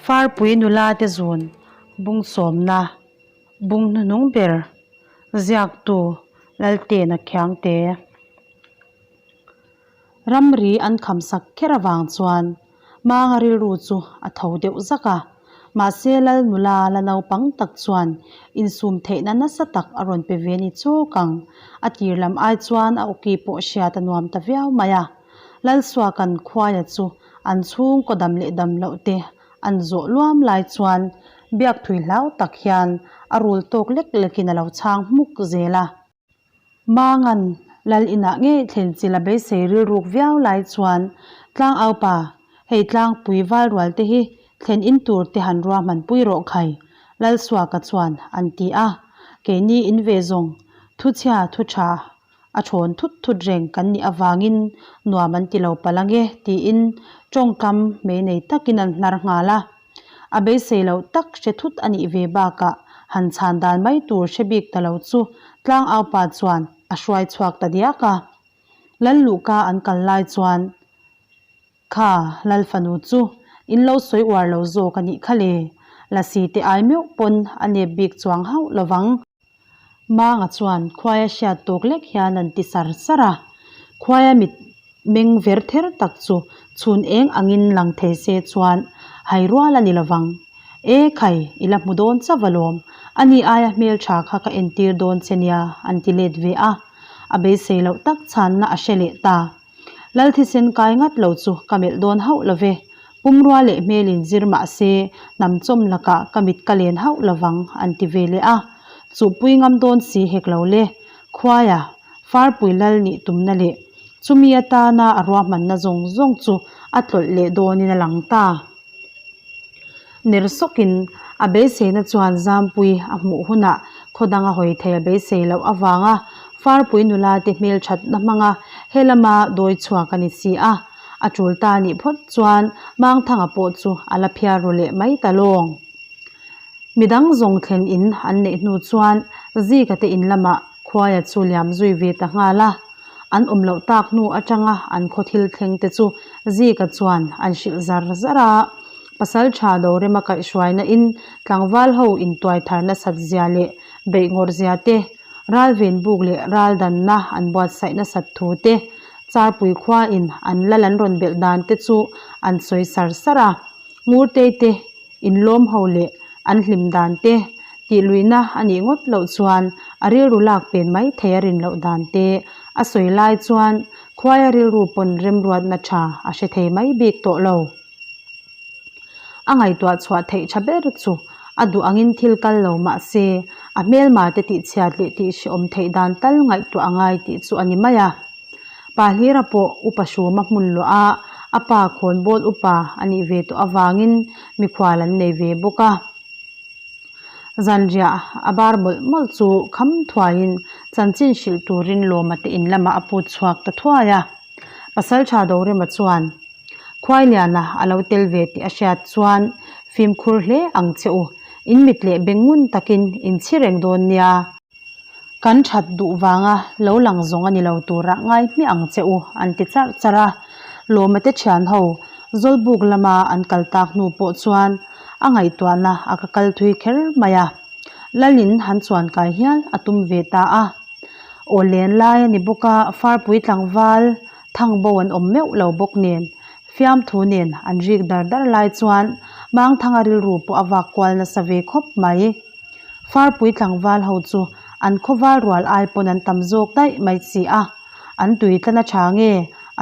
Farpui nula te zun bung sawmna bung hnuhnung ber ziaktu Laltena Khiangte. Ramri an kham sak kher avang chuan Manga rilru chu a tho deuh zak a, mahse Lal nula la naupang tak chuan insum theihna nasa tak a rawn pe ve ni chawk ang. A tir lam ai chuan a awki pawh hriat a nuam ta viau mai a. Lalsuakan khuaia chu an chhungkaw dam leh dam loh te an zawh luam lai chuan biak thui hlau tak hian a rul tawk lek lekin a lo chhang hmuk zel a. Mangan lal inah ngei thlen chil a beisei rilruk viau lai chuan Tlangaupa, hei tlangpui valrual te hi thlen in tur te han ruahman pui rawh khai, Lalsuaka chuan an ti a. Keini in ve zawng, thuchhia thu tha a thawn thut thut reng kan nih avangin nuam an ti lo palh ange tiin tawngkam mei nei takin an hnar nghal a. A beisei loh tak hre thut a nih ve bakah han chhan dan mai tur hre bik ta lo chu tlangaupa chuan a hruai chhuak ta diak a. Lalluhka an kal lai chuan Kha, Lal fanu chu in lo sawi uar lo zawk a nih kha le, Lasi te ai meuh pawn a nep bik chuang hauh lovang. Manga chuan khuaia hriat tawk lek hian an ti sar sar a, khuaia mit meng ver ther tak chu chhun eng angin lang thei se chuan hai rual a ni lovang. E khai, i la hmu dawn chauh alawm, ani aia hmeltha kha ka entir dawn che nia an ti let ve a, a beisei loh tak chhanna a hre leh ta. Lal thisen kai ngat lo chu ka melh dawn hauh lo ve. Pumrua leh hmelin zir mah se hnam chawm lakah ka mit ka len hauh lovang an ti ve leh a. Chuhpui ngam dawn si hek lo le. Khuaia, Farpui lal nih tumna leh chumi atana a ruahmanna zawng zawng chu a tlawlh leh dawnin a lang ta. Ner sawkin a beiseina chuan Zampui a hmuh hunah khaw dang a hawi thei a beisei loh avanga Farpui nula te hmelthatna hmanga helama dawi chhuak a ni si a. A tul ta nih phawt chuan Mangthanga pawh chu a la phiar ru leh mai ta lawng. Midang zawng thlen in an neih hnu chuan Zika te in lamah Khuaia chu liam zui ve ta nghal a. An awm loh tak hnu atanga an khaw thil thleng te chu Zika chuan an hrilh zar zar a. Pasal tha Dorema kaihhruaina in tlangval ho intuai thar nasat zia leh beih ngawrh zia te, ralven buk leh ral danna an buatsaih nasat thu te, Charpui khua in an lal an rawn belh dan te chu an sawi sar sar a. Ngurtei te Inlawm ho leh an hlim dan te tih luihna a nih ngawt loh chuan a rilru lak pen mai thei a rin loh dan te a sawi lai chuan khuaia rilru pawn remruatna tha a hre thei mai bik tawh lo. A ngaihtuah chhuah theih tha ber chu a duh angin thil kal lo mah se a hmelma te tihchhiat leh tihhrehawm theih dan tal ngaihtuah a ngai tih chu a ni mai a. Pa Hlira pawh upa hruma hmun luah a, a pa khawnbawl upa a nih ve tawh avangin mikhual an nei ve bawk a. Zanriah a bar mawlh mawlh chu kham thuaiin chanchin hrilh turin Lawma te in lamah a put chhuak ta thuai a. Pasaltha Dorema chuan Khuailiana a lo tel ve tih a hriat chuan fimkhur hle ang che u, in mit leh beng ngun takin in chhi reng dawn nia. Kan that duh vanga lo lang zawng a ni lo turah ngai hmiah ang che u, an ti charh charh a. Lawma te thian ho Zawlbuk lama an kal tak hnu pawh chuan a ngaihtuahna a ka kal thui kher mai a. Lalin han chuan kai hial a tum ve ta a. Aw len lai a ni bawk a, Farpui tlangval thangbo an awm meuh lo bawk nen, fiamthu nen an rik dar dar lai chuan Mangthanga rilru pawh a vak kual nasa ve khawp mai. Farpui tlangval ho chu an khawval rual ai pawn an tam zawk daih mai si a, an tui tlan a tha nge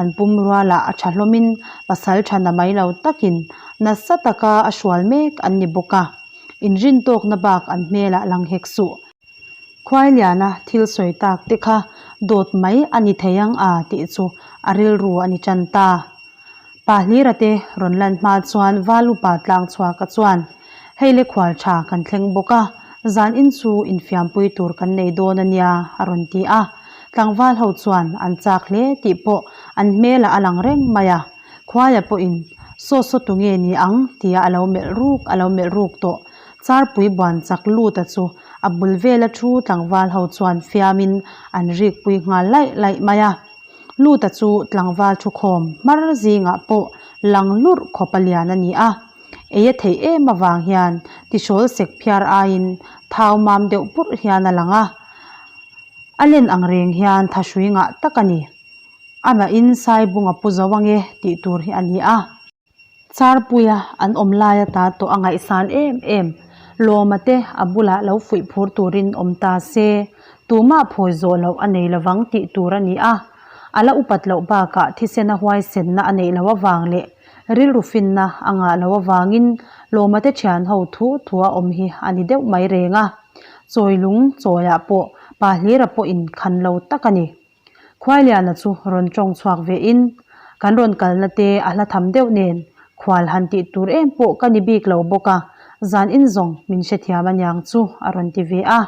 an pum rualah a tha hlawmin pasal tha na mai lo takin nasa taka a hrual mek an ni bawk a, inrin tawkna bak an hmelah lang hek suh. Khuailiana thil sawi tak te kha dawt mai a ni thei ang a tih chu a rilru a ni tan ta. Pa Hlira te rawn lan hma chuan Val upa tlang chhuaka chuan, Hei le khual tha kan thleng bawk a, zan in chu infiampui tur kan nei dawn a nia a rawn ti a. Tlangval ho chuan an chak hle tih pawh an hmelah a lang reng mai a. Khuaia pawhin, Saw saw tu nge ni ang? tia a lo melh ruk a lo melh ruk tawh. Charpui buan chak lut a chu a bul vela thu tlangval ho chuan fiamin an rikpui nghal laih laih mai a. Luta chu tlangval thukhawm hmar zingah pawh lang lurh khawp a lian a ni a. Ei a theih em avang hian tihrawl sek phiar aiin thau mam deuh purh hian a lang a. A len ang reng hian thahrui ngah tak a ni. Amahin Saibunga pu zo ange tih tur hi a ni a. Charpuia an awm lai ata tawh a ngaihsan em em. Lawma te a bulah lo fuih phur turin awm ta se, tumah phawi zawh loh a nei lovang tih tur a ni a. A la upat loh bakah thisena huaisenna a neih loh avang leh rilru finna a ngah loh avangin Lawma te thian ho thu thua awm hi a ni deuh mai reng a. Chawilung chawiah pawh pa hlira pawhin khan lo tak a ni. Khuailiana chu rawn tawng chhuak ve in, Kan rawn kalna te a hla tham deuh nen, khual han tih tur em pawh ka ni bik lo bawk a, zan in zawng min hrethiam aniang chu a rawn ti ve a.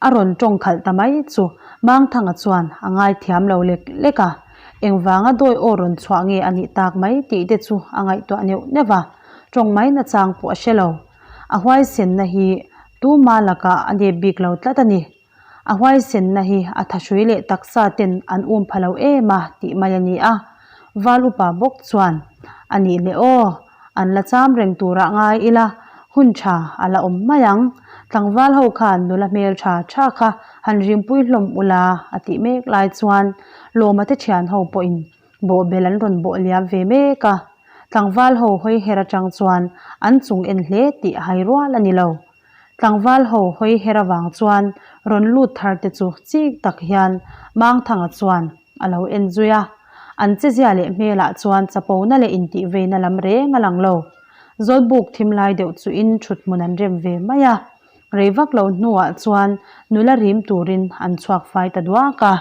A rawn tawng khalh ta mai chu Mangthanga chuan a ngaithiam lo lek lek a, engvanga dawi aw rawn chhuah nge a nih tak mai tih te chu a ngaihtuah neuh neuh a, tawng mai nachang pawh a hre lo. A huaisenna hi tuma lakah a nep bik lo tlat a ni. A huaisenna hi a thahrui leh taksa ten an um pha lo em a tih mai a ni a. Val upa bawk chuan, A nih leh aw, an la cham reng turah ngai ila, hun tha a la awm mai ang. Tlangval ho khan nula hmel tha tha kha han rimpui hlawm ula a tih mek lai chuan Lawma te thian ho pawhin bawhbel an rawn bawh liam ve mek a. Tlangval ho hawi her atang chuan an chung en hle tih hai rual a ni lo. Tlangval ho hawi her avang chuan rawn lut thar te chu chik tak hian Mangthanga chuan a lo en zui a. An chezia leh hmelah chuan chapona leh intihveina lam reng a lang lo. Zawlbuk thim lai deuh chuin thuthmun an rem ve mai a. Rei vak lo hnuah chuan nula rim turin an chhuak fai ta duak a.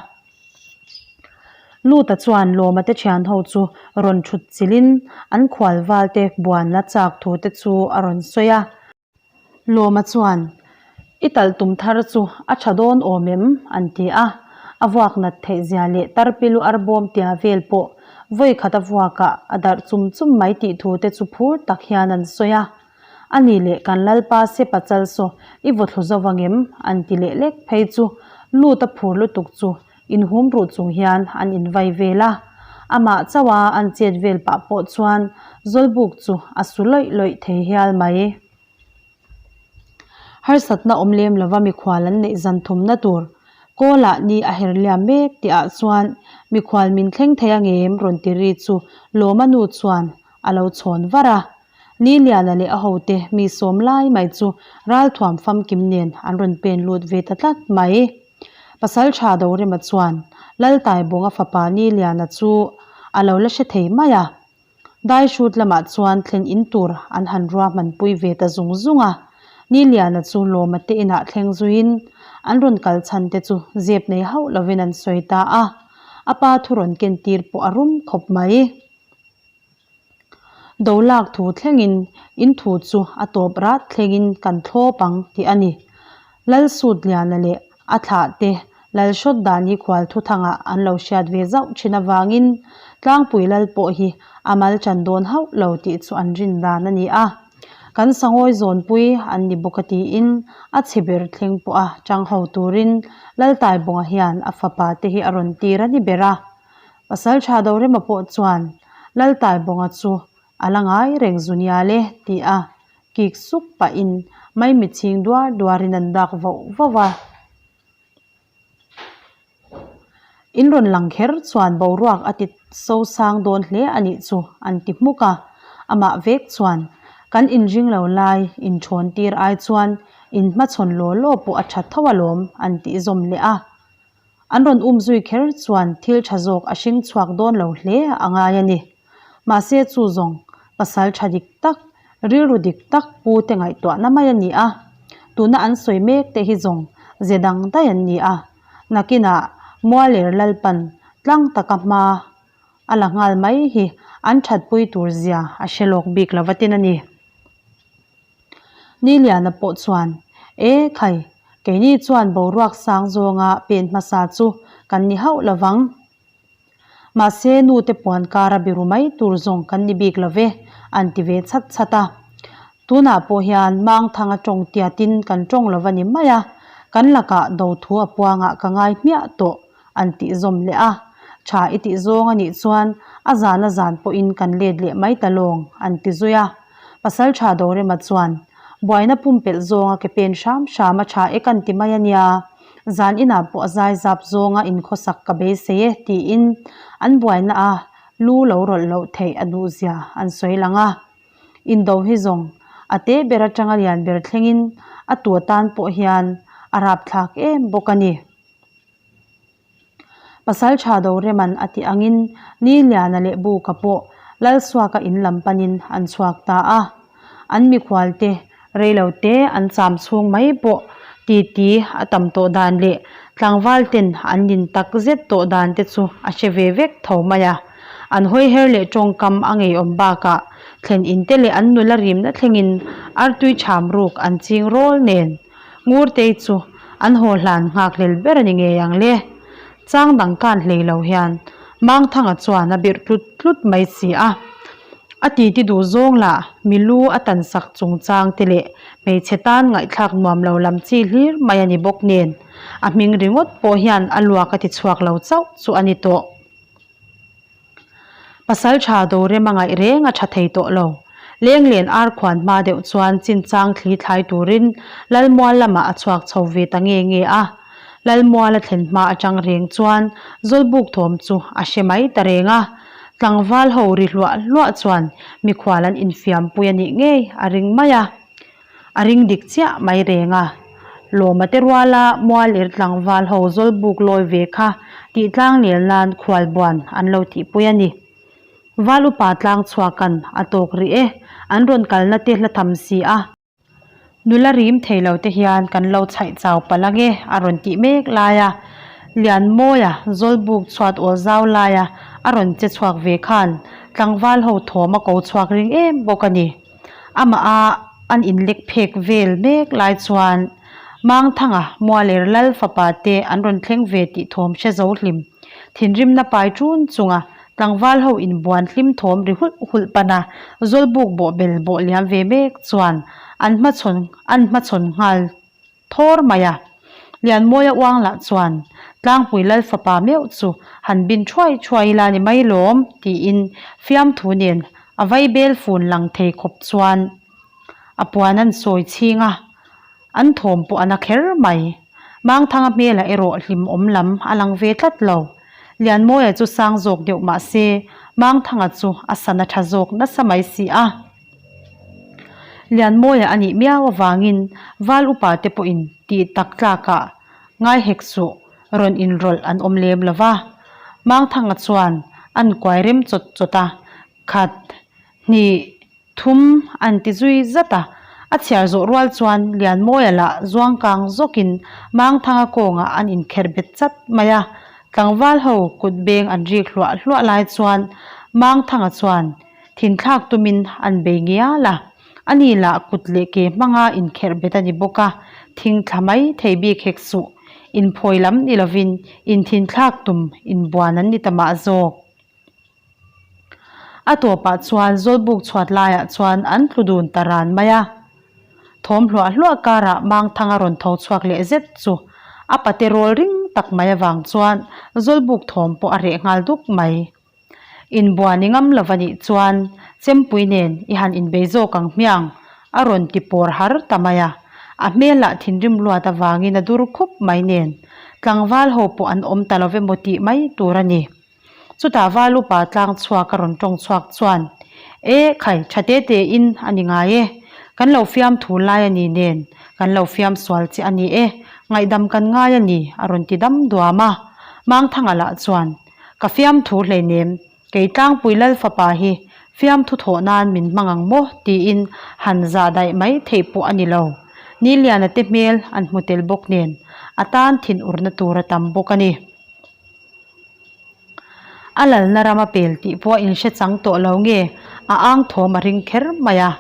Luta chuan Lawma te thian ho chu rawn thut chilhin an khual val te buanna chak thu te chu a rawn sawi a. Lawma chuan, I talh tum thar chu a tha dawn awm em? an ti a. A vuak nat theih zia leh tarpilu arbawm tia vel pawh vawi khat a vuakah a darh chum chum mai tih thu te chu phur tak hian an sawi a. A ni leh kan Lalpa se pachal saw i vaw thlu zo vang em? an ti leh lek phei chu lut a phur lutuk chu inhum ruh chung hian an invai vel a. Amah chauha an chet vel pah pawh chuan Zawlbuk chu a su lawih lawih thei hial mai. Harsatna awm lem lova mikhual an neih zan thumna tur Kawlah ni a her liam mek tihah chuan mikhual min thleng thei angem rawn ti ri chu Lawma nu chuan a lo chhawn var a. Niliana leh a hote mi sawm lai mai chu ralthuam famkim nen an rawn pen lut ve ta tlat mai. Pasal tha Dorema chuan Laltaibawnga fapa Niliana chu a lo la hre thei mai a. Daihrut lamah chuan thlen in tur an han ruahmanpui ve ta zung zung a. Niliana chu Lawma te inah thleng zuiin an rawn kal chhan te chu zep nei hauh lovin an sawi ta a. A pa thu rawn ken tir pawh a rum khawp mai. Do lak thu thlengin in thu chu a tawp rat thlengin kan thlawp ang tih a ni. Lal Sut Liana leh a thlah te Lal Hrawt dan hi khual thuthangah an lo hriat ve zauh thin avangin Tlangpui Lal pawh hi a mal chan dawn hauh lo tih chu an rin dan a ni a. Kan sangawi zawnpui an ni bawk a tiin a chhe ber thleng pawha chang ho turin Lal Taibawnga hian a fapa te hi a rawn tir a ni ber a. Pasal tha Dorema pawh chuan Laltaibawnga chu a la ngai reng zu nia le ti a kik sup pahin maimichhing duar duarin an dak voh voh a. In rawn lang kher chuan boruak a ti so sang dawn hle a nih chu an ti hmuk a, amah vek chuan kan inring lo lai inthawn tir ai chuan inhmachhawn law law pawh a tha tho alawm an tih zawm leh a. An rawn um zui kher chuan thil tha zawk a hring chhuak dawn lo hle a ngai a ni. Mahse chu zawng pasal tha dik tak, rilru dik tak pu te ngaihtuahna mai a ni a. Tuna an sawi mek te hi zawng ze dang daih an ni a. Nakinah Mualer Lalpan tlang taka hma a la nghal mai hi an thatpui tur zia a hre lawk bik lova tin a ni. Niliana pawh chuan, E khai, keini chuan boruak sang zawnga pen hmasa chu kan ni hauh lo vang. Mahse, nute puan kara biru mai tur zawng kan ni bik lo ve, an ti ve chhat chhat a. Tunah pawh hian Mangthanga tawng tiatin kan tawng lo va ni mai a, kan lakah do thu a puangah ka ngai hmiah tawh, an tih zawm leh a. Tha i tih zawng a nih chuan a zan a zan pawhin kan let leh mai ta lawng, an ti zui a. Pasaltha Dorema chuan, Buaina pumpelh zawnga ke pen hram hram a tha e kan ti mai a nia, zan inah pawh a zai zap zawnga inkhawsak ka beisei e, tiin an buaina a lu lo rawlh loh theih a duhzia an sawi lang a. Indo hi zawng a te ber atanga lian ber thlengin a tu atan pawh hian a rapthlak em bawk a ni. Pasal tha Doreman a tih angin Niliana leh Buka pawh Lalsuaka in lam panin an chhuak ta a. An mikhualte reilo te an cham chhung mai pawh titi a tam tawh dan leh tlangval ten an nin tak zet tawh dan te chu a hre ve vek tho mai a. An hawi her leh tawngkam a ngeiawm bakah thlen in te leh an nula rimna thlengin artui cham ruk an ching rawl nen. Ngurtei chu an haw hlan nghak hlel ber a ni ngei ang le. Chang dang kan hlei lo hian Mangthanga chuan a birh tlut tlut mai si a. A titi duh zawng lah mi lu a tan sak chungchang te leh hmeichhe tan ngaihthlak nuam lo lam chi hlir mai a ni bawk nen a hming ringawt pawh hian a luak a ti chhuak lo chauh chu a ni tawh. Pasal tha Dorem a ngaih reng a tha thei tawh lo. Lenglen ar khuan hma deuh chuan chinchang thli thlai turin Lalmual lamah a chhuak chho ve ta nge nge a. Lalmual a thlen hma atang reng chuan Zawlbuk thawm chu a hre mai ta reng a. Tlangval ho ri hluah hluah chuan mikhual an infiampui a nih ngei a ring mai a. A ring dik chiah mai reng a. Lawma te ruala Mualir tlangval ho Zawlbuk lawi ve kha tih tlang nel nan khualbuan an lo tihpui a ni. Val upa tlang chhuakan a tawk rih e, an rawn kalna te hla tham si a. Nula rim thei lo te hian kan lo chhaih chau palh ange a rawn tih mek lai a. Lianmawia Zawlbuk chhuat awl zau laia a rawn che chhuak ve khan tlangval ho thawm a ko chhuak ring em bawk a ni. Amah a an inlek phek vel mek lai chuan Mangthanga Mualer Lal fapa te an rawn thleng ve tih thawm hre zo hlim. Thinrimna pai ṭun chunga tlangval ho inbuan hlim thawm ri hulh hulh pana Zawlbuk bawhbel bawh liam ve mek chuan an hmachhawn an hmachhawn nghal Thawr mai a. Lianmawia uang lah chuan, Tlangpui Lal fapa meuh chu han bin thuai thuai ila ni mai lawm, tiin fiamthu nen a vaibel fun lang thei khawp chuan a puan an sawi chhing a, an thawm pawh a na kher mai. Mangthanga hmelah erawh hlimawm lam a lang ve tlat lo. Lianmawia chu sang zawk deuh mah se, Mangthanga chu a sana tha zawk nasa mai si a. Lianmawia a nih miau avangin val upa te pawhin tih tak tlakah ngai hek suh rawn inrawlh an awm lem lo va. Mangthanga chuan an kuai rem chawt chawt a, khat, hnih, thum an ti zui zat a. A chhiar zawh rual chuan Lianmawia lah zuangkang zawkin Mangthanga kawngah an inkherh bet chat mai a. Tlangval ho kut beng an rik hluah hluah lai chuan Mangthanga chuan Thinthlak tumin an bei ngial a, ani lah kut leh ke hmanga inkherh bet a ni bawk a, thing thla mai thei bik hek suh. Inphawi lam ni lovin inthinthlak tum inbuan an ni ta mah zawk. A tawpah chuan Zawlbuk chhuat laiah chuan an tlu dun ta ran mai a. Thawm hluah hluah karah Mangthanga rawn tho chhuak leh zet chu a pate rawl ring tak mai avang chuan Zawlbuk thawm pawh a reh nghal duk mai. Inbuan i ngam lo va nih chuan Chempui nen i han inbei zawk ang hmiang, a rawn ti pawr har ta mai a. A hmelah thinrim luat avangin a dur khup mai nen tlangval ho pawh an awm ta lo ve maw tih mai tur a ni. Chutah val upa tlang chhuak a rawn tawng chhuak chuan, E khai, tha te te in a ni ngai e. Kan lo fiam thu lai a ni nen kan lo fiam sual che a ni e, ngaihdam kan ngai a ni, a rawn ti dam duam a. Mangthanga lah chuan, Ka fiamthu hleinem, kei tlangpui Lal fapa hi fiamthu thawh nan min hmang ang maw? tiin han zah daih mai theih pawh a ni lo. Niliana te hmel an hmu tel bawk nen a tan thinurna tur a tam bawk a ni. A lalna ram a pel tih pawh a inhre chang tawh lo nge a ang thawm a ring kher mai a.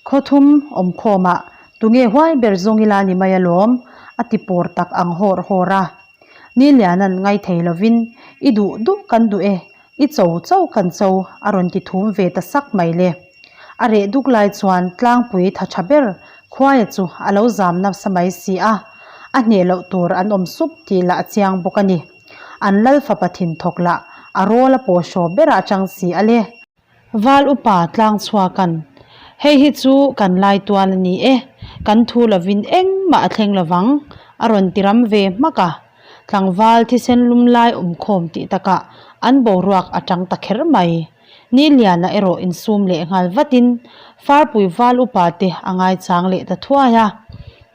Khawthum awmkhawmah tunge huai ber zawng ila ni mai alawm, a ti pawr tak ang hawr hawr a. Niliana'n ngai thei lovin, I duh duh kan duh e, i cho cho kan cho, a rawn ti thum ve ta sak mai le. A reh duk lai chuan tlangpui tha tha ber Khuaia chu a lo zam nasa mai si a, a hneh loh tur an awm sup tih lah a chiang bawk a ni. An lal fapa thin thawk lah a rawl a pawh hraw berah a chang si a le. Val upa tlang chhuakan, Hei hi chu kan lai tual a ni e, kan thu lovin engmah a thleng lovang, a rawn ti ram ve hmak a. Tlangval thisen lum lai awmkhawm tih takah an boruak a tang ta kher mai. Ni Liana erawh insum leh nghal vatin Farpui val upa te a ngaichang leh ta thuai a.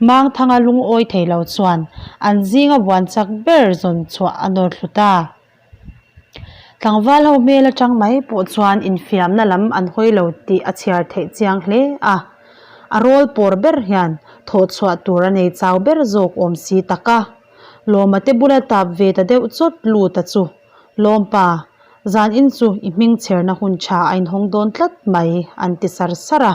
Mangthanga lungawi thei lo chuan an zinga buan chak ber zawn chhuah a nawr thlu ta. Tlangval ho hmel atang mai pawh chuan infiamna lam an hawi lo tih a chhiar theih chiang hle a. A rawl pawr ber hian thawh chhuah tur a nei chau ber zawk awm si tak a. Lawma te bula tap ve ta deuh chawt lut a chu. Lawmpa, zan in chu i hming chherna hun tha a inhawng dawn tlat mai an ti sar sar a.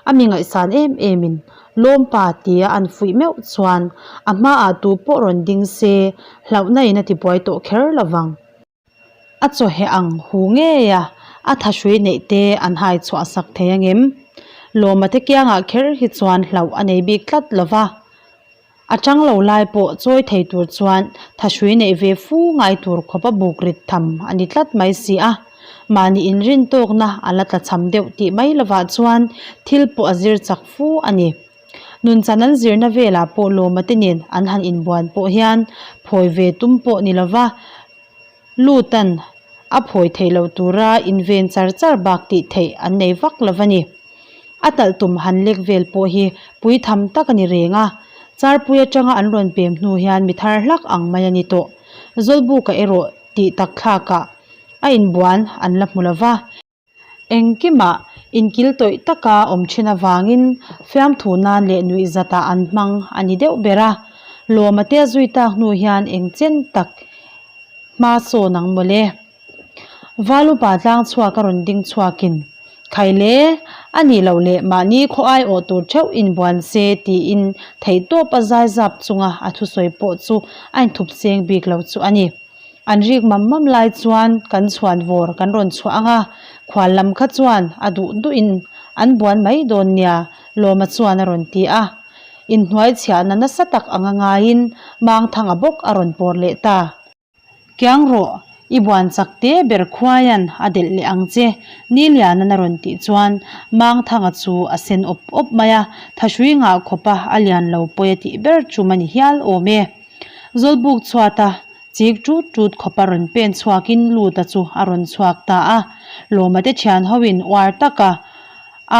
A mi ngaihsan em em in Lawmpa tia an fuih meuh chuan a hmaah tu pawh rawn ding se hlauhna in a ti buai tawh kher lo vang. A chawheh ang hu ngei a, a thahrui neih te an hai chhuah sak thei angem? Lawma te kiangah kher hi chuan hlauh a nei bik tlat lo va. A chang lo lai pawh chawi thei tur chuan thahrui neih ve fu ngai tur khawp a buk rit tham a ni tlat mai si a. Mahni inrin tawkna a la tlachham deuh tih mai lovah chuan thil pawh a zir chak fu a ni. Nunchan an zirna velah pawh lawma te nen an han inbuan pawh hian phawi ve tum pawh ni lova lutan a phawi theih loh tura inven char char bak tih theih an nei vak lo va ni. A talh tum han lek vel pawh hi pui tham tak a ni reng a, Charpui atanga an rawn pem hnu hian mi thar hlak ang mai a ni tawh. Zawlbuka erawh tih tak thlakah a inbuan an la hmu lo va. Engkimah inkil tawih taka awm thin avangin fiamthu nan leh nuihzatah an hmang a ni deuh ber a. Lawma te a zui tak hnu hian eng chen tak hma sawn ang mawle. Valupa tlang chhuak a rawn ding chhuakin, Khaile, a nih loh leh mahni khaw ai awh tur theuh inbuan se tiin theihtawp a zai zap chunga a thusawi pawh chu a inthup cheng bik lo chu a ni. An rik mam mam lai chuan kan chhuan vawr kan rawn chhuah ang a, khual lam kha chuan a duh duhin an buan mai dawn nia, Lawma chuan a rawn ti a. Inhnuai chhiahna nasa tak anga ngaiin Mangthanga bawk a rawn pawr leh ta. Kiang rawh, i buan chak te ber khuaian a delh leh ang che, Niliana'n a rawn tih chuan Mangthanga chu a sen awp awp mai a, thahrui ngah khawpa a lian lo pawi a tih ber chum a ni hial awm e. Zawlbuk chhuata chik tut tut khawpa rawn pen chhuakin Luta chu a rawn chhuak ta a, Lawma te thian hoin uar taka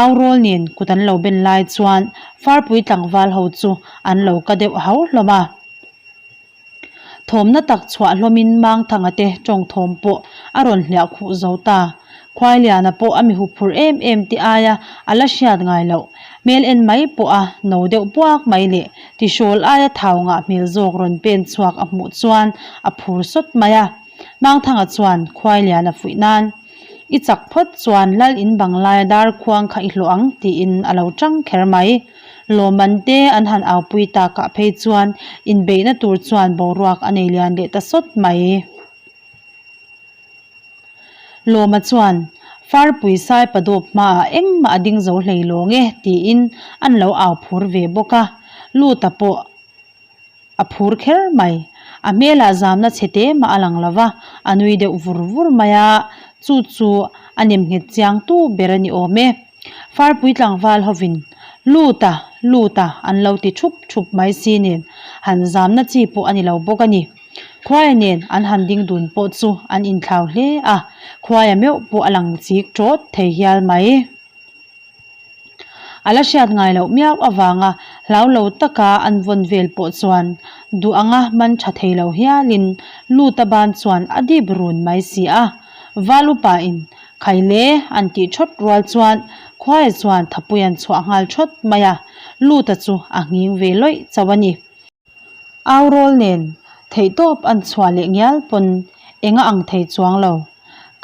au rawl nen kut an lo ben lai chuan Farpui tlangval ho chu an lo ka deuh hau hlawm a. Thawmna tak chhuah hlawmin Mangthanga te tawng thawm pawh a rawn hliah khuh zo ta. Khuailiana pawh a mi huphurh em em te aia a la hriat ngai loh. Hmel en mai pawh a no deuh puak mai leh tihrawl aia thau ngah hmel zawk rawn pen chhuak a hmuh chuan a phur sawt mai a. Mangthanga chuan Khuailiana fuih nan, I chak phawt chuan lal in bang laia dar khuang kha i hlawh ang tiin a lo tang kher mai. Lawmman te an han aupui takah phei chuan inbeihna tur chuan boruak a nei lian leh ta sawt mai. Lawma chuan, Farpui sai padawp hmaah engmah a ding zo hlei lawng e, tiin an lo au phur ve bawk a. Luta pawh a phur kher mai. A hmelah zamna chhe te mah a lang lo va, a nui deuh vur vur mai a, chu chu a nem nghet chiang tu ber a ni awm e. Farpui tlangval hovin, Lut a, lut a, an lo ti thup thup mai si nen, han zamna chi pawh a ni lo bawk a ni. Khuaia nen an han ding dun pawh chu an inthlau hle a, khuaia meuh pawh a lang chik tawt thei hial mai. A la hriat ngai loh miau avanga hlau lo taka an vawn vel pawh chuan duh anga man tha thei lo hialin Luta ban chuan a dip run mai si a. Val upa in Khaile an tih thawt rual chuan Khuaia chuan thapui an chhuah nghal thawt mai a, Luta chu a nghing ve lawih chauh a ni. Au rawl nen theihtawp an chhuah leh ngial pawn enga ang thei chuang lo.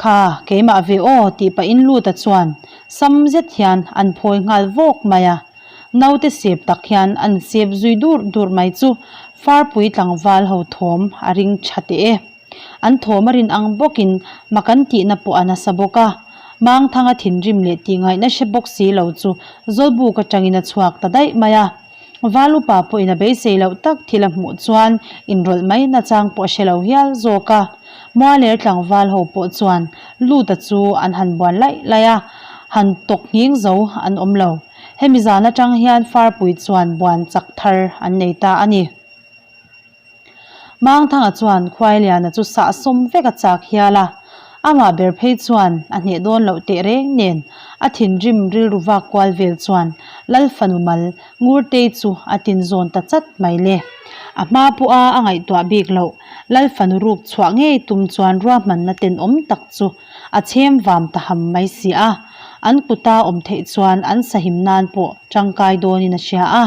Kha keimah ve aw tih pahin Luta chuan sam zet hian an phawi nghal vawk mai a. Naute sep tak hian an sep zui dur dur mai chu Farpui tlangval ho thawm a ring tha teh e. An thawm a rin ang bawkin mak an tihna pawh a nasa bawk a. Mangthanga thinrim leh tih ngaihna hre bawk si lo chu Zawlbuk atangin a chhuak ta daih mai a. Val upa pawhin a beisei loh tak thil a hmuh chuan inrawlh mai nachang pawh a hre lo hial zawk a. Mualer tlangval ho pawh chuan Luta chu an han buan laih laih a, han tawk nghing zo an awm lo. Hemi zan atang hian Farpui chuan buan chak thar an nei ta a ni. Mangthanga chuan Khuailiana chu sahsawm vek a chak hial a, amah ber phei chuan a hneh dawn loh teh reng nen a thinrim rilru vak kual vel chuan Lal fanu mal Ngurtei chu a tinzawn ta chat mai le. A hma pawha a ngaihtuah bik loh Lal fanu ruk chhuah ngei tum chuan ruahmanna tenawm tak chu a chhem vam ta ham mai si a, an kuta awm theih chuan an sahim nan pawh tangkai dawnin a hria a.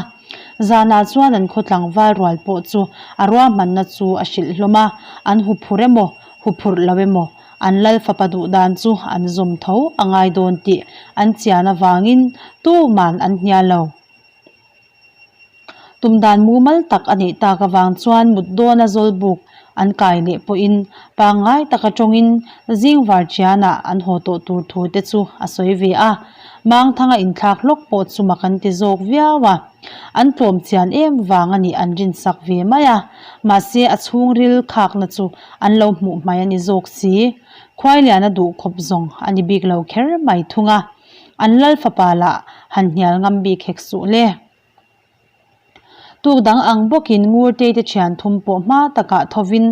Zanah chuan an khaw tlangval rual pawh chu a ruahmanna chu a hrilh hlawm a, an huphurh emaw, huphurh lo emaw, an lal fapa duh dan chu an zawm tho a ngai dawn tih an chian avangin tuman an hnial lo. Tum dan mumal tak a neih tak avang chuan mut dawna zawlbuk an kai leh pawhin pangngai taka tawngin zing var chianah an haw tawh tur thu te chu a sawi ve a. Mangthanga inthlak hlawk pawh chu mak an ti zawk viau a, an tlawm chian em vang a nih an rinsak ve mai a, mahse a chhungril khakna chu an lo hmuh hmai a ni zawk si. Khuailiana duh khawp zawng a ni bik lo kher mai thung a, an lal fapa lah han hnial ngam bik hek suh le. Tuk dang ang bawkin Ngurtei te thian thum pawh hma takah thovin,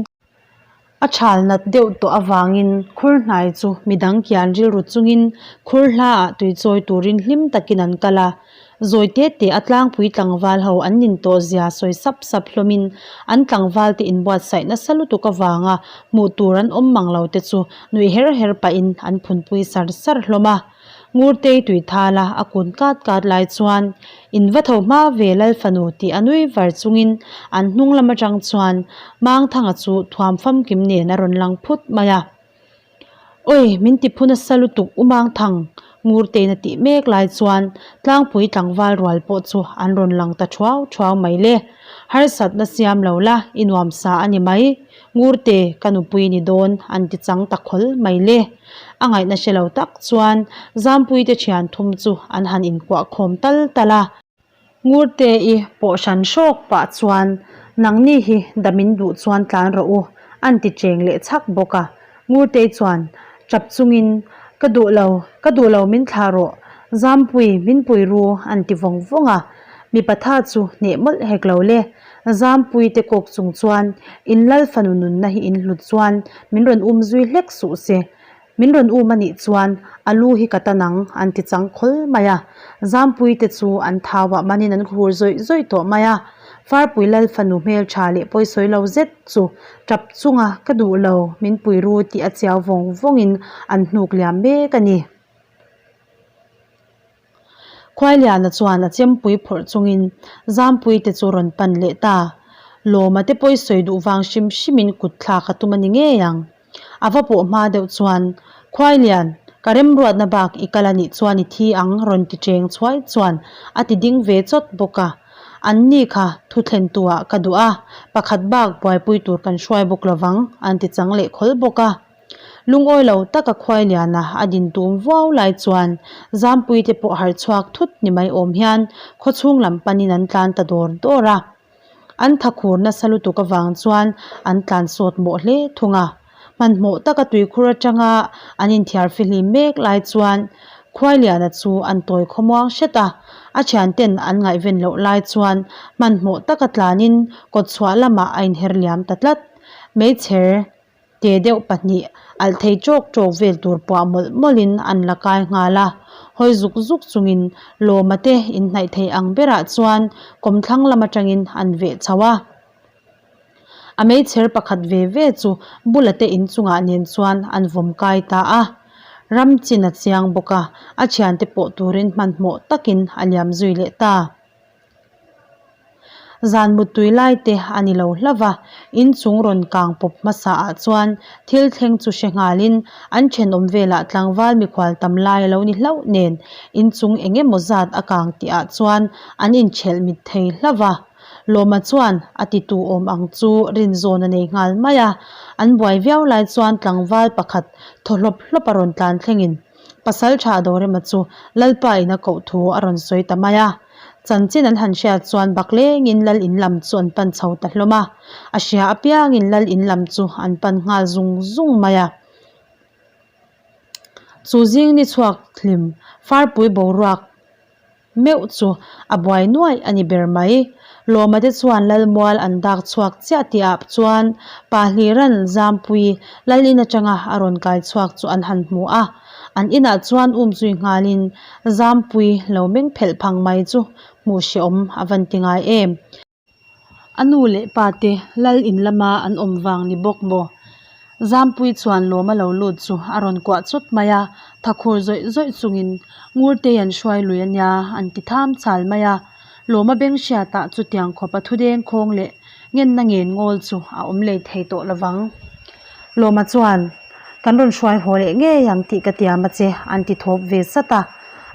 A chhal nat deuh tawh avangin khur hnai chu midang kian rilru chungin khur hlaah tui chawi turin hlim takin an kal a. Zawi te te a tlangpui tlangval ho an nin tawh zia sawi sap sap hlawmin an tlangval te inbuatsaih nasa lutuk avanga hmuh tur an awm mang lo te chu nuih her her pahin an phunpui sar sar hlawm a. Ngurtei tui thala a kun kat kat lai chuan in va tho hma ve Lal fanu tih a nui var chungin an hnung lam atang chuan Mangthanga chu thuam famkim nen a rawn lang phut mai a. Awi min ti phu nasa lutuk U Mangthang Ngurtein a tih mek lai chuan tlangpui tlangval rual pawh chu an rawn lang ta thuau thuau mai le. Harsatna siam lo la i nuam sa a ni mai. Ngurte ka nupui ni dawn an ti chang ta khawl mai le. A ngaihna hre lo tak chuan Zampuite thian thum chu an han inkuah khawm tal tal a. Ngurte i pawh hran hrawk pah chuan nangni hi damin duh chuan tlan rawh u an ti cheng leh chhak bawk a. Ngurtei chuan tap chungin ka duh lo, ka duh lo min thlah rawh, Zampui min pui ru an ti vawng vawng a. Mipa tha chu hneh mawlh hek lo le. Zampui te kawk chung chuan in lal fanu nunna hi in hlut chuan min rawn um zui hlek suh se. Min rawn um a nih chuan a lu hi ka tan ang an ti chang khawl mai a. Zampui te chu an thauah manin an khur zawih zawih tawh mai a. Farpui lal fanu hmeltha leh pawisawi lo zet chu tap chunga ka duh lo min pui ru tih a chiau vawng vawngin an hnuk liam mek a ni. Khuailiana chuan a chempui phawrh chungin Zampui te chu rawn pan leh ta. Lawma te pawi sawi duh vang hrim hrimin kut thlak a tum a ni ngei ang. A va pawh hma deuh chuan, Khuailian, ka remruatna bak i kal a nih chuan i thi ang rawn ti cheng chhuai chuan a ti ding ve chawt bawk a. An ni kha thu thlentuah ka duh a, pakhat bak buaipui tur kan hruai bawk lovang an ti chang leh khawl bawk a. Lungawi lo taka Khuailiana a din tum vuau lai chuan Zampui te pawh harh chhuak thut ni mai awm hian khawchhung lam panin an tlan ta dawr dawr a. An tha khur nasa lutuk avang chuan an tlan sawt mawh hle thung a. Hmanhmawh taka tuikhur atanga an inthiar fihlim mek lai chuan Khuailiana chu an tawi khawmuang hret a, a thianten an ngaihven loh lai chuan hmanhmawh taka tlanin kawtchhuah lamah a inher liam ta tlat. Meichher Te deuh pahnih alh thei tawk tawk vel tur puah mawlh mawlhin an la kai nghal a, hawi zuk zuk chungin Lawma te inhnaih thei ang berah chuan kawmthlang lam atangin an veh chho a. A meichher pakhat ve ve chu bula te inchungah nen chuan an vawm kai ta a. Ram chin a chiang bawk a, a thiante pawh turin hmanhmawh takin a liam zui leh ta. Zan muttui lai te a ni lo hlauh va, inchung rawn kang pawp hmasa ah chuan thil thleng chu hre nghalin an thenawm velah tlangval mikhual tam lai a lo ni hlauh nen inchung eng emaw zat a kang tih ah chuan an inchhelh mit thei hlauh va. Lawma chuan a ti tu awm ang chu rinzawn a nei nghal mai a, an buai viau lai chuan tlangval pakhat thaw hlawp hlawp a rawn tlan thlengin Pasal tha Dorema chu Lalpa in a koh thu a rawn sawi ta mai a. Chanchin an han hriat chuan baklengin lal in lam chu an pan chho ta hlawm a, a hria apiangin lal in lam chu an pan nghal zung zung mai a. Chu zing ni chhuak hlim farpui boruak meuh chu a buai nuaih a ni ber mai. Lawma te chuan Lalmual an dak chhuak chiah tih ah chuan Pa Hliran Zampui Lal in atanga a rawn kai chhuak chu an han hmu a. An inah chuan um zui nghalin Zampui lo meng phelh phang mai chu hmuh hrehawm a van ti ngai em. A nu leh pa te lal in lama an awm vang ni bawk maw? Zampui chuan lawm a lo lut chu a rawn kuah chawt mai a, thakhur zawih zawih chungin Ngurtei an hruai lui a nia an ti tham chal mai a. Lawma beng hriatah chutiang khawp a thudeng khawng leh ngenna ngen ngawl chu a awm lei thei tawh lovang. Lawma chuan. Kan rawn hruai haw leh ngei ang tih ka tiam a che, an ti thawp ve sat a.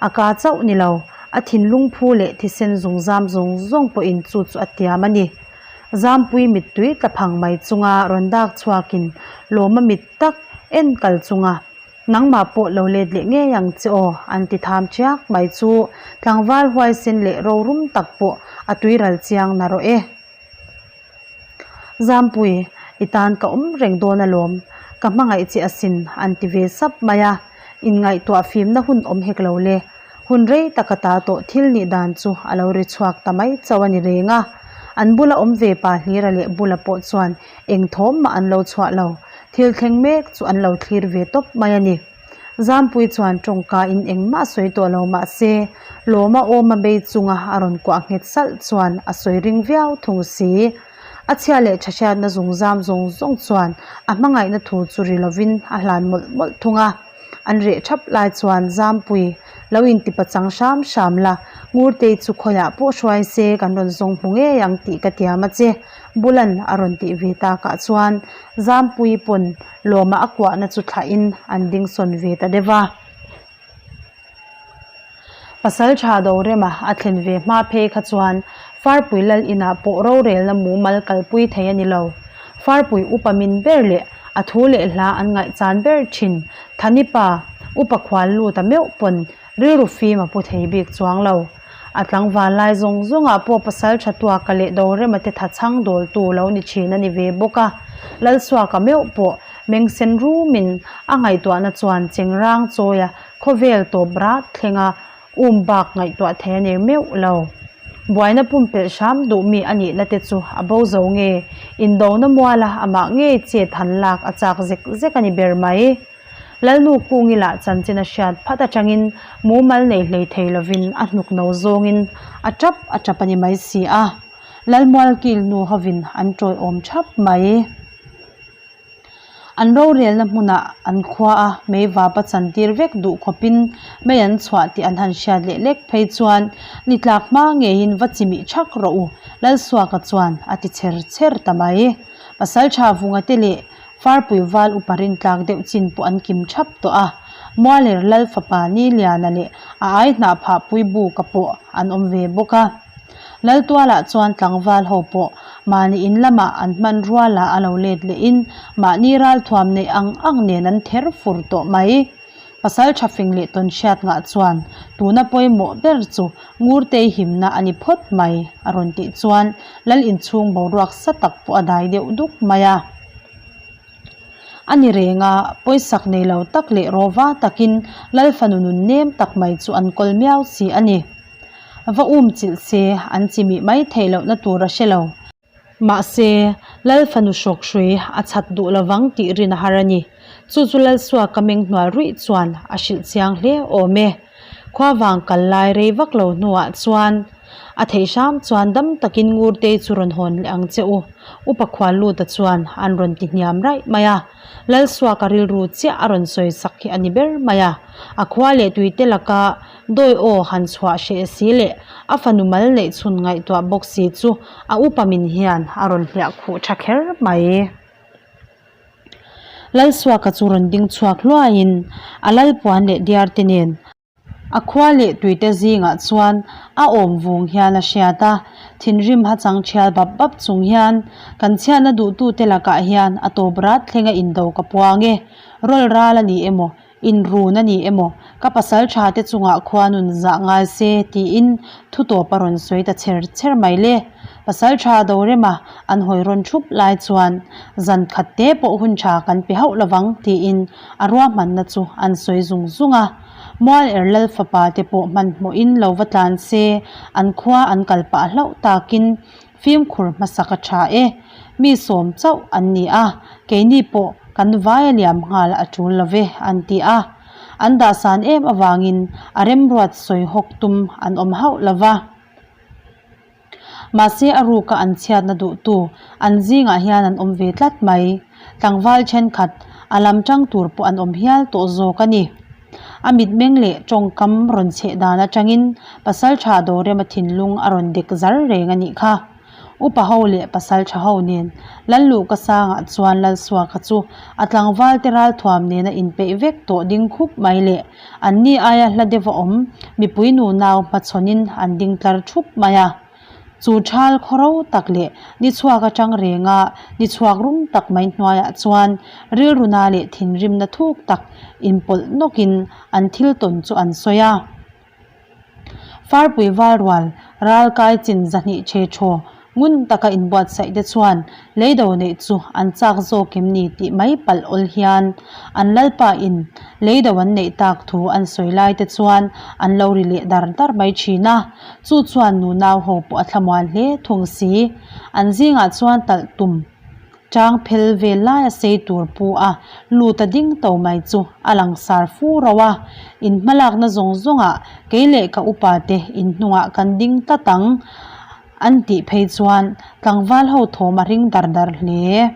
A ka chauh ni lo, a thinlung phu leh thisen zung zam zawng zawng pawhin chu chu a tiam a ni. Zampui mittui tla phang mai chunga rawn dak chhuakin lawma mit tak en kal chunga, Nangmah pawh lo let leh ngei ang che aw, an ti tham chiak mai chu tlangval huaisen leh rorum tak pawh a tuiral chiang narawh e. Zampui, i tan ka awm reng dawn alawm, ka hmangaih che asin an ti ve sap mai a, inngaihtuah fimna hun awm hek lo le. Hun rei tak a ta tawh thil nih dan chu a lo ri chhuak ta mai chauh a ni reng a. An bula awm ve pa Hlira leh Bula pawh chuan eng thawm mah an lo chhuah lo, thil thleng mek chu an lo thlir ve tawp mai a ni. Zampui chuan tawngka in engmah a sawi tawh lo mah se, Lawma awma bei chunga a rawn kuah nghet salh chuan a sawi ring viau thung si. A chhia leh tha hriatna zung zam zawng zawng chuan a hmangaihna thu chu ri lovin a hlan mawlh mawlh thung a. An reh thap lai chuan Zampui lo inti pachang hram hram la, Ngurtei chu khawiah pawh hruai se kan rawn zawng hmu ngei ang tih ka tiam a che, Bulan a rawn tih ve takah chuan Zampui pawn Lawma a kuahna chu thlahin an ding sawn ve ta deuh a. Pasal tha Dorema a thlen ve hma phei kha chuan Farpui lal inah pawh rorelna mumal kalpui thei a ni lo. Farpui upa min ber leh a thu leh hla an ngaihchan ber thin Thanipa upa khual lut a meuh pawn Rilru fim a pu thei bik chuang lo. A tlangval lai zawng zawngah pawh pasal tha tuaka leh Dorema te tha chhang dawltu lo ni thin a ni ve bawk a. Lalsuaka meuh pawh meng sen rumin a ngaihtuahna chuan chengrang chawia khawvel tawp rat thlenga um bak ngaihtuah thei a ni meuh lo. Buaina pumpelh hram duh mi a nihna te chu a bo zo nge, indona muala amah ngei chet han lak a chak zek zek a ni ber mai. Lalnu Kungi lah chanchin a hriat phat atangin mumal nei hlei thei lovin a hnuk no zawngin a tap a tap a ni mai si a. Lalmual kil nu hovin an tawiawm thap mai. An rorelna hmunah an khua a meivapa chantir vek duh khawpin mei an chhuah tih an han hriat leh lek phei chuan ni tlak hma ngeiin va chimih thak rawh u, Lalsuaka chuan a ti chher chher ta mai. Pasaltha Vungate leh Farpui val upa rintlak deuh chin pawh an kim thap tawh a, Mualer Lal fapa Niliana leh a ai hnah phah pui buka pawh an awm ve bawk a. Laltualah chuan tlangval ho pawh mahni in lamah an hman ruala a lo let lehin mahni ralthuam neih ang ang nen an ther fur tawh mai. Pasal tha fing leh tawn hriat ngah chuan tuna pawimawh ber chu Ngurtei himna a ni phawt mai a rawn tih chuan Lal inchhung boruak sa tak pawh a dai deuh duk mai a. A ni reng a, pawisak nei lo tak leh rawva takin Lal fanu nun nem tak mai chu an kawl miau si a ni. Va um chilh se an chimih mai theih lohna tur a hre lo. Mahse, Lal fanu hrawk hrui a chhat duh lovang tih rin a har a ni. Chu chu Lalsuaka meng hnual ruih chuan a hrilh chiang hle awm e. Khuavang kal lai rei vak lo hnuah chuan a theih hram chuan dam takin Ngurtei chu rawn hawn leh ang che u, Upa Khualluta chuan an rawn ti hniam raih mai a. Lalsuaka rilru chiah a rawn sawi sak hi a ni ber mai a. A khua leh tuite laka Dawi aw han chhuah hreh si leh a fanu mal neih chhun ngaihtuah bawk si chu a upa min hian a rawn hliah khuh tha kher mai. Lalsuaka chu rawn ding chhuak hluaiin a lalpuan leh diar te nen a khua leh tuite zingah chuan a awm vung hian a hriat a, thinrim ha chang thial bap bap chung hian kan chhiatna duhtute lakah hian a tawp rat thlenga indo ka puang e, rawl ral a ni emaw? Inrun a ni emaw, ka pasaltha te chungah khua nun zah ngai se tiin thu tawp a rawn sawi ta chher chher mai le. Pasaltha Dorema an hawi rawn thup lai chuan zan khat te pawh hun tha kan pe hauh lovang tiin a ruahmanna chu an sawi zung zung a. Mual er lal fapa te pawh hmanhmawhin lo va tlan se an khua an kal pah hlauh takin Fimkhur hmasak a tha e. Mi sawm chauh an ni a, keini pawh kan vai a liam nghal a tul lo ve, an ti a. An dahsan em avangin a remruat sawi hawk tum an awm hauh lo va. Mahse a ruka an chhiatna duhtu an zingah hian an awm ve tlat mai. Tlangval thenkhat a lam tang tur pawh an awm hial tawh zawk a ni. A mitmeng leh tawngkam rawn chheh dan atangin Pasaltha Dorema thinlung a rawn dek zar reng a nih kha. Upa ho leh Pasaltha ho nen Lalluhka sangah chuan Lalsuaka chu a tlangval te ralthuam nena inpeih vek tawh ding khup mai leh anni aia hla deuh a awm mipui nunau hmachhawnin an ding tlar thup mai a. Chu thal khawro tak leh ni chhuak atang renga ni chhuak rum tak mai hnuaiah chuan rilruna leh thinrimna thuk tak inpawlh nawkin an thil tawn chu an sawi a. Farpui valrual ralkai chin zahnih che thaw ngun taka inbuatsaih te chuan leido neih chu an chak zawk em ni tih mai palh awl hian an lalpa in leido an neih tak thu an sawi lai te chuan an lo ri leh dar dar mai thin a. Chu chuan nunau ho pawh a thlamuan hle thung si. An zingah chuan talh tum chang phel vel lai a sei tur pu a lut a ding to mai chu a langsar fu ro a. In hmalakna zawng zawngah kei leh ka upa te in hnungah kan ding tlat ang an tih phei chuan tlangval ho thawm a ring dar dar hle.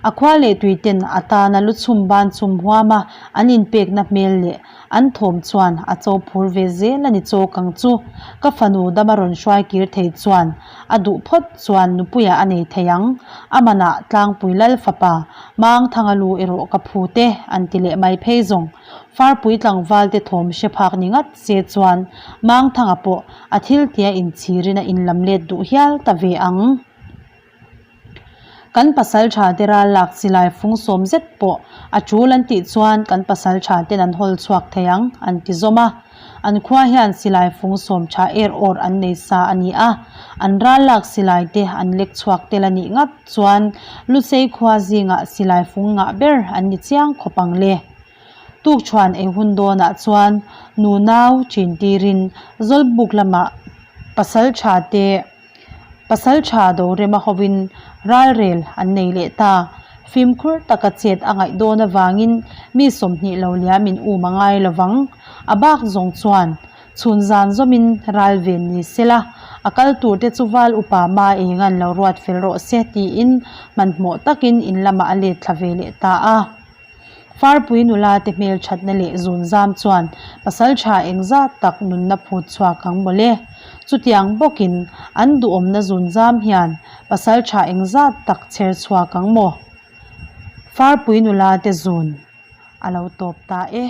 A khua leh tui ten a tana lu chhum ban chhum huam a an inpekna hmel leh An thawm chuan a cho phur ve zel a ni chawk ang chu. Ka fanu dama rawn hruai kir thei chuan a duh phawt chuan nupuiah a nei thei ang. A manah Tlangpui Lal fapa Mangthanga lu erawh ka phut e an ti leh mai phei zawng. Farpui tlangval te thawm hre phak ni ngat se chuan Mangthanga pawh a thil tia inchhirin a inlam let duh hial ta ve ang. Kan pasal tha te ral lak silai fung sawm zet pawh a tul an tih chuan kan pasal tha ten an hawl chhuak thei ang an ti zawm a. An khua hian silai fung sawm tha er awr an nei sa a ni a, an ral lak silai te an lek chhuak tel a nih ngat chuan Lusei khua zingah silai fung ngah ber an ni chiang khawp ang le. Tukchhuan ei hun dawnah chuan nunau chin tirin Zawlbuk lamah pasal tha te Pasal tha Dorema hovin ralrel an nei leh ta. Fimkhur taka chet a ngaih dawn avangin mi 20 lo liam in um a ngai lovang. A bak zawng chuan chhun zan zawmin ral ven ni sela, a kal tur te chu val upa ma eng an lo ruat fel rawh se tiin hmanhmawh takin in lamah a let thla ve leh ta a. Farpui nula te hmelthatna leh zunzam chuan pasal tha engzat tak nunna phut chhuak ang mawle. Chutiang bawkin an duhawmna zunzam hian pasal tha engzat tak chher chhuak ang maw? Farpui nula te zun a lo tawp ta e.